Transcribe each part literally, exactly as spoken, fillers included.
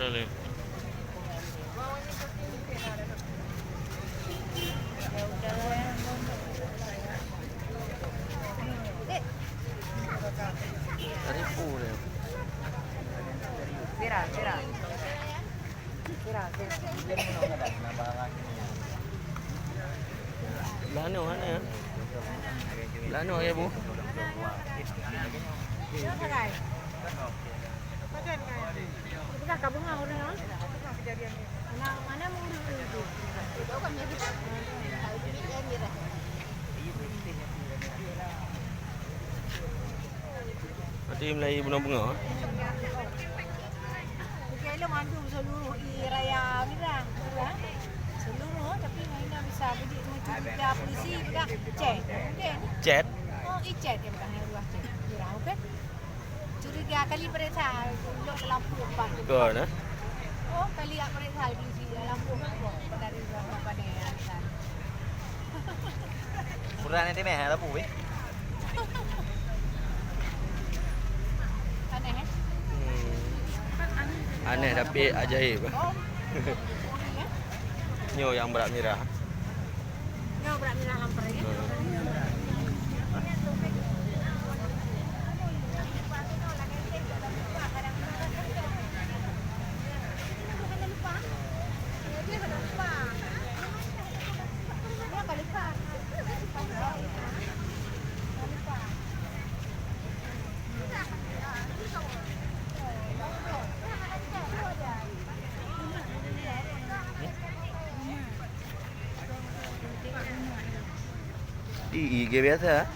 Sira, sira. Sira, sira. Lanu mana? Lanu ya, Bu? Kenapa, guys? Pegang kabungan orang, ah. Pegang kejadian ni. Mana, mana murid itu? Itu kan jadi. Nanti mulai bunga-bunga. Okey, lo mandum seluruh i raya Mirang, ya. Seluruh, tapi mana bisa jadi mencuriga polisi, pegang chat. Mungkin. Chat? Oh, i chat ya, pegang ruah chat. Mirang, okey. Curiga kali periksa, duduk dalam pukul empat. Betul, eh? Oh, kali yak periksa polisi dalam pukul empat. Dari rumah pada yang sana. Kurang nanti meh, ada pun, weh. Aneh, eh? Hmm. Aneh tapi ajaib. Oh. Nyoe yang berak mirah. Nyoe berak mirah lam pereng, eh? Di I G biasa.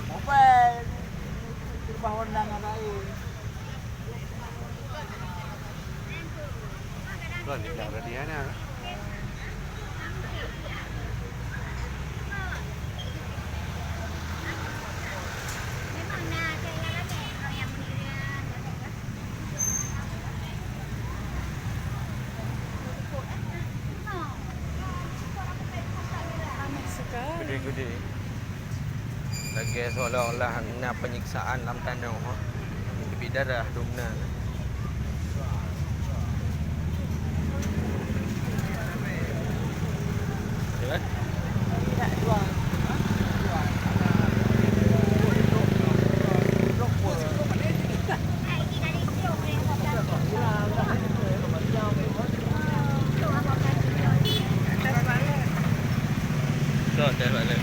Mobile. Berubah warna ngon lain. Tuan, tidak ada Diana. Ramai sekali. Gede-gede. Lagèe seolah-olah na penyiksaan lam tanoh, ha. Tapi darah dum na. Ya kan? Betul, dah balik.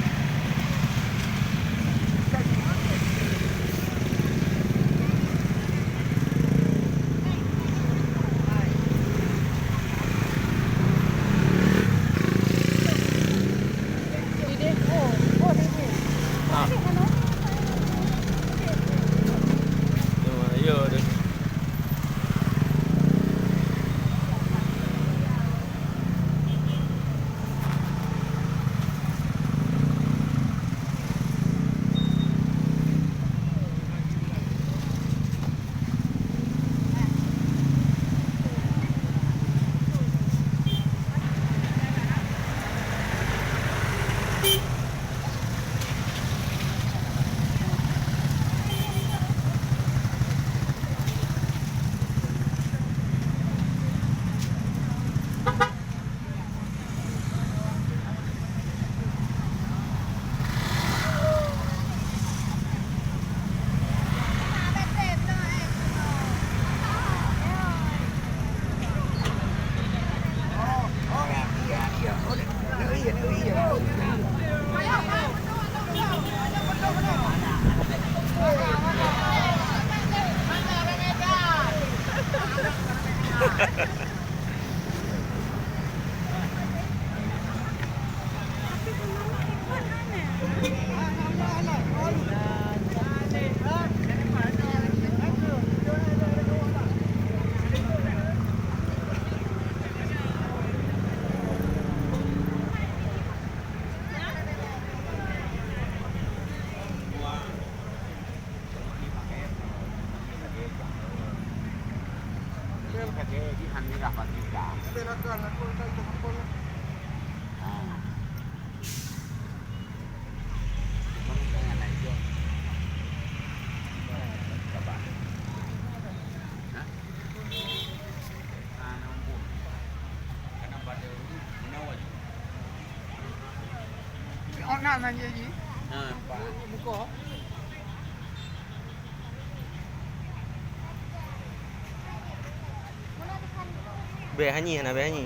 Bèe hanyi, hana bèe hanyi.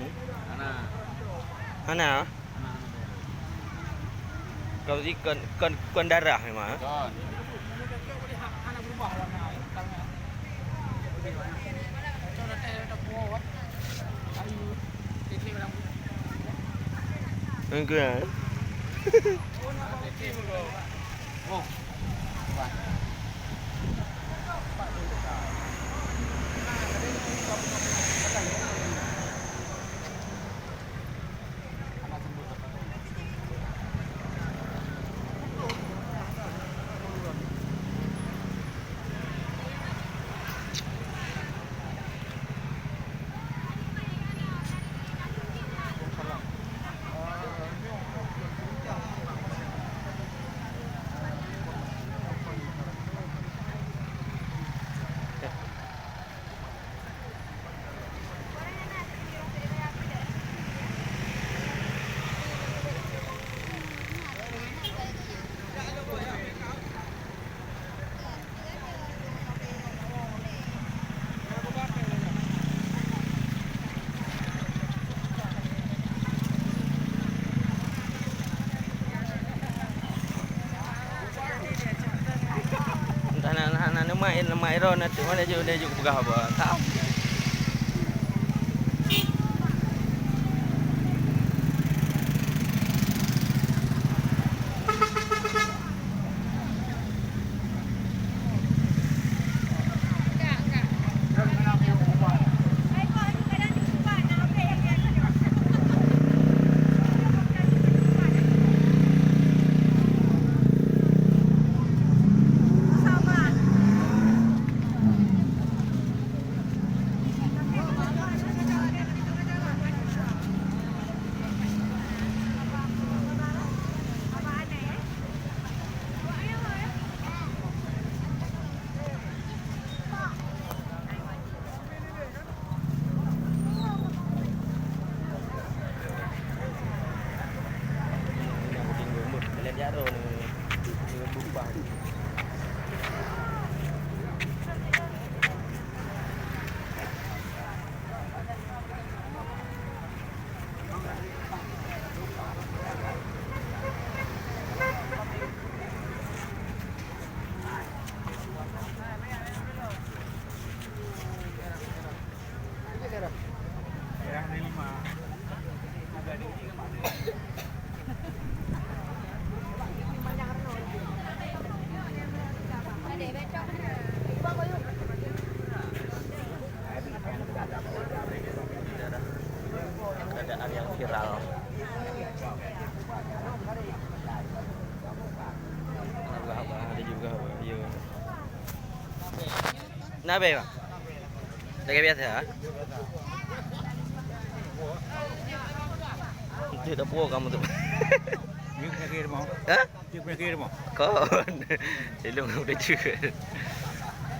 Hana. Hana. Kau ni kon, kon, kon darah memang, eh? Kon. Enggak. Entah na, na, na, na, mai, na, mai ro, na, tu, mana je, dia juga peugah apa. Tak. Keadaan yang viral. Ada juga, ada juga, ya. Nabe, Bang? Lagèe biasa, ha? Itu dah puas kamu tu. Ni penyakit mau. Ha? Ni penyakit mau. Kon. Ilung udah juga.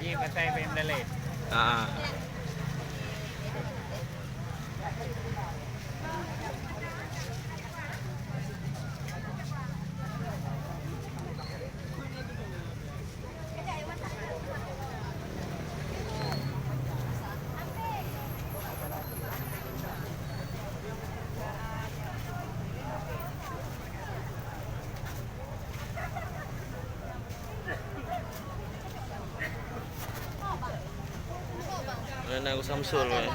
Ni pasal main dalam. Ha. Nyan aku Samsul, weh.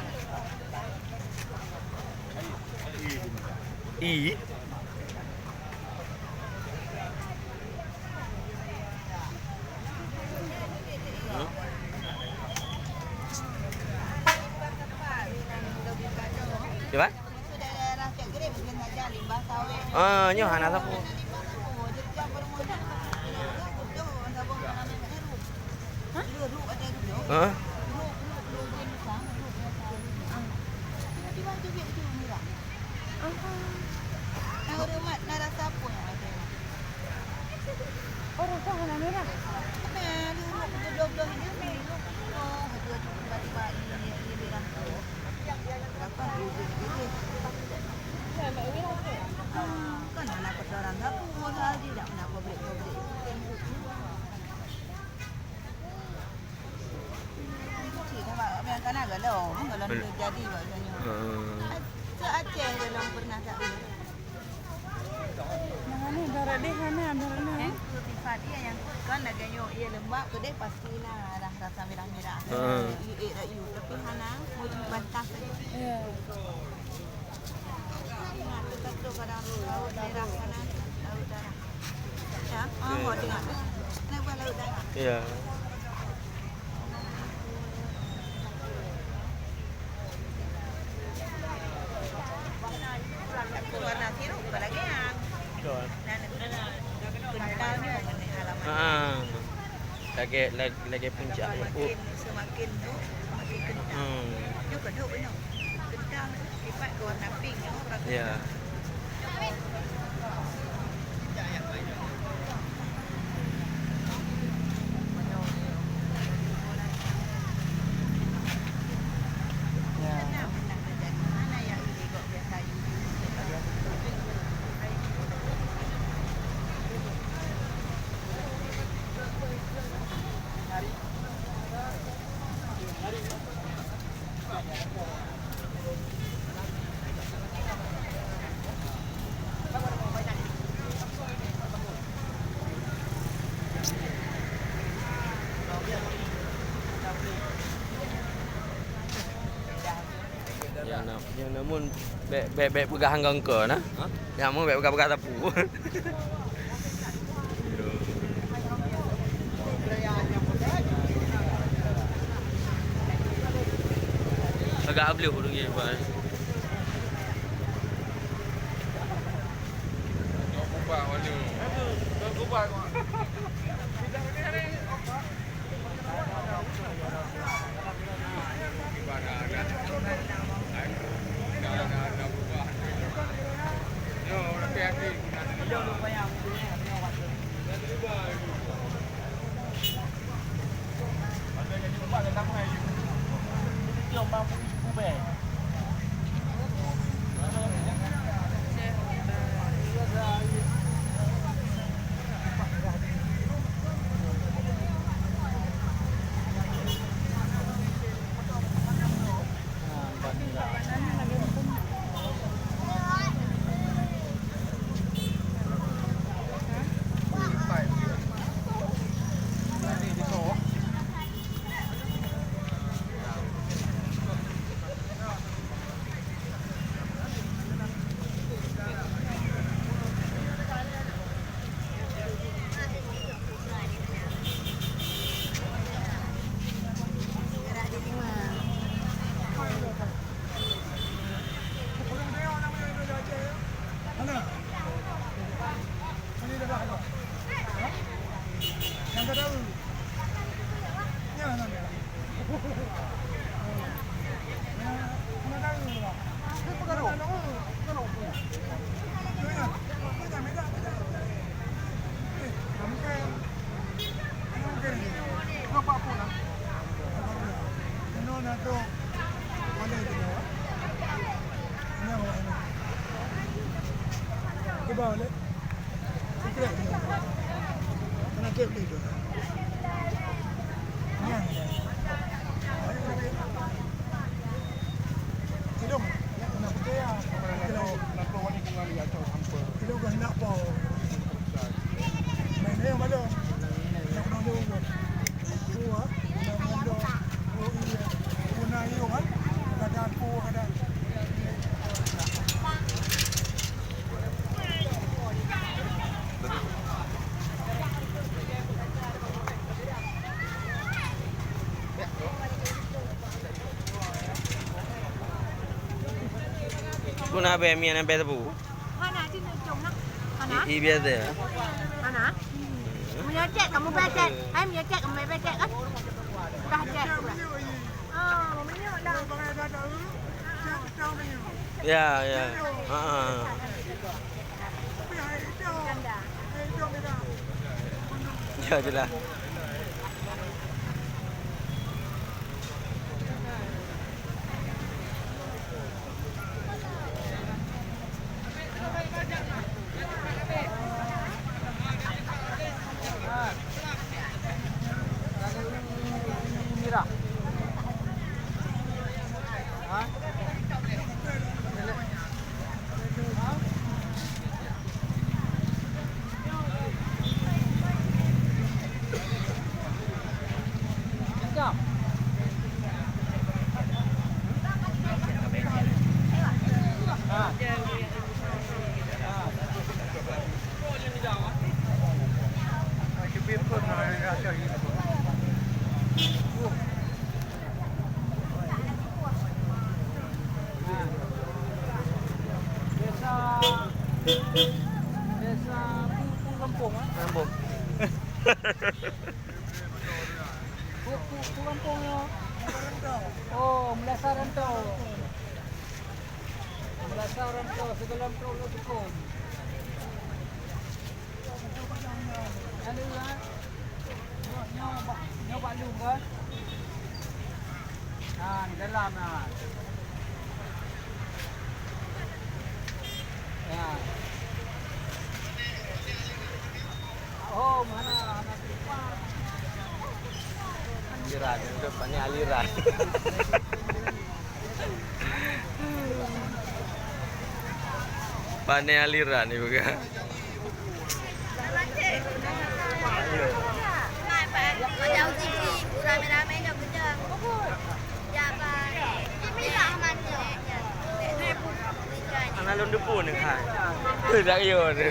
I. Hah? Siapa? Ah, nyoe hana sapeue. Hah? Kalau Bel- tu jadi bak geutanyoe. Heeh. Se-Aceh golom pernah tak? Nah, ni barat deh, hana barat ni. Nyang tu sifat dia, nyang tu kan lagèe nyoe, iya leumbab, keudeh pasti na ada rasa merah-merah. Heeh. Iya, iya, iya. Tapi hana, mau bantah saja. Iya. Ingat, tu satu kadang laut merah sana, laut darah. Ya, oh, tengok tu. Kenapa laut darah? Ya. Tapi warna sirup bukan lagi yang. Betul. Dan kental ni bukan halaman. Ha. Lagèe, lag-, lagèe puncak. Semakin, semakin duk, semakin kental. Hmm. Nyoe keuh duk nyoe. Kental, sifat keu warna pink nyoe, orang Ya. kental. Ya, na-, ya, namun bèk, bèk, bèk peugah hangga engkau na. Ha? Ya, namun bèk peugah-peugah sapeue. Agak ableuh ureueng nyan, Pak. Pun abéh mian abéh teupeu. Hana, cit neucong na. Hana? I, i biasa. Hana? Meunyoe cek, kamoe bèe cek. Hai, meunyoe cek, kamoe bèe cek kan? Udah cek, udah. Ah, meunyoe dah. Ya, ya. Ha, ha. Ya, jelas. Biasa, biasa pu, pu gampông, eh? Gampông. Pu, pu, pu gampông nyoe. Oh, meulasa rantau. Meulasa rantau, sigohlom trok lôn tukon. Lalu, ha? Nyoe, nyoe bak, nyoe bak lôn, kan? Ha, di dalam, ha. Ya. Oh, mana, mana? Aliran, itu pané aliran. Pané aliran ni bukan. Anak lôn debu ni kan. Tak yo tu.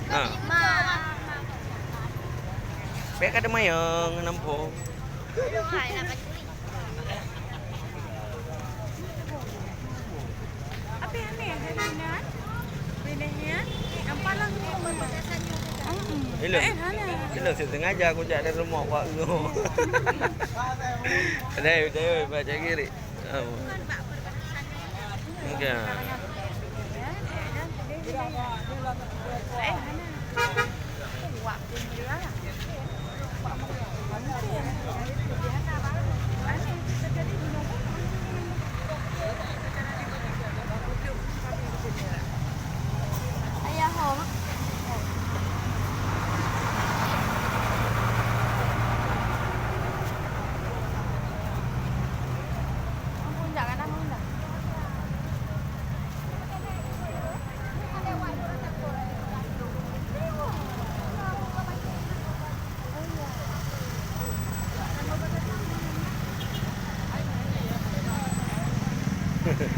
Ha. Bèk ka teumayang ngon amphong. Ilôn, ilôn sengaja kujak dari rumah Pak Guru. Dai, dai, Pak Cak Giri. Oh. Okey.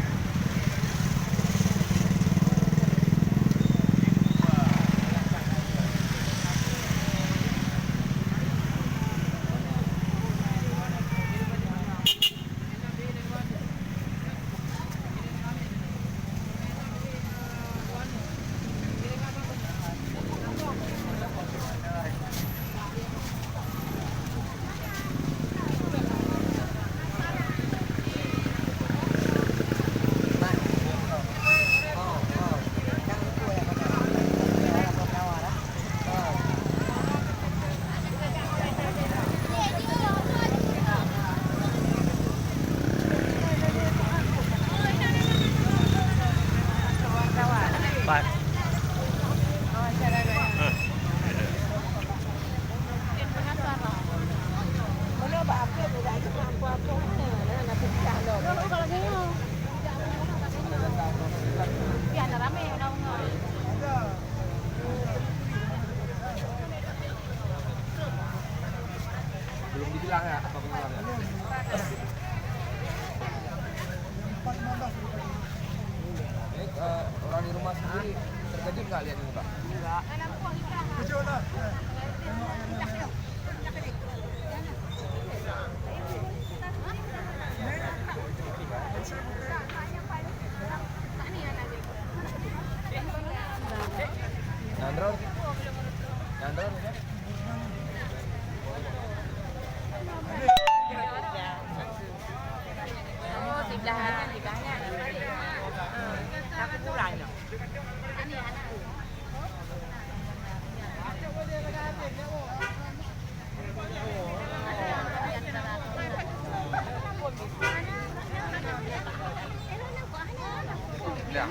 Belum dibilang ya, apa pengaruhnya? Ini, eh, orang di rumah sendiri terkejut nggak lihat ini, Pak? Enggak. Nandron? Nandron? Oh, siblahan, siblahan. Aku pulang, no. Dah.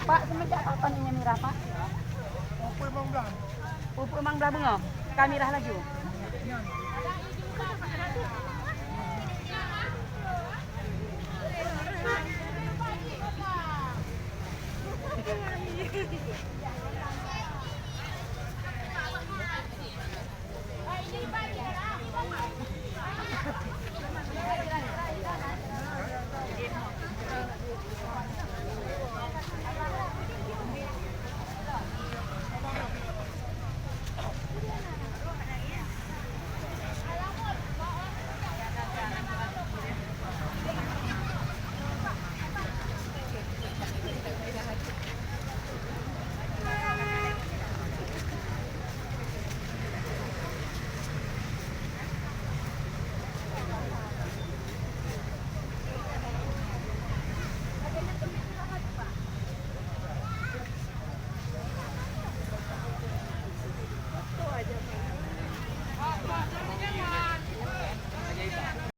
Pak, semenjak kapan ini mirah, Pak? Pukul lima belas. Pukul lima belas bunga. Ka mirah laju. Nyan.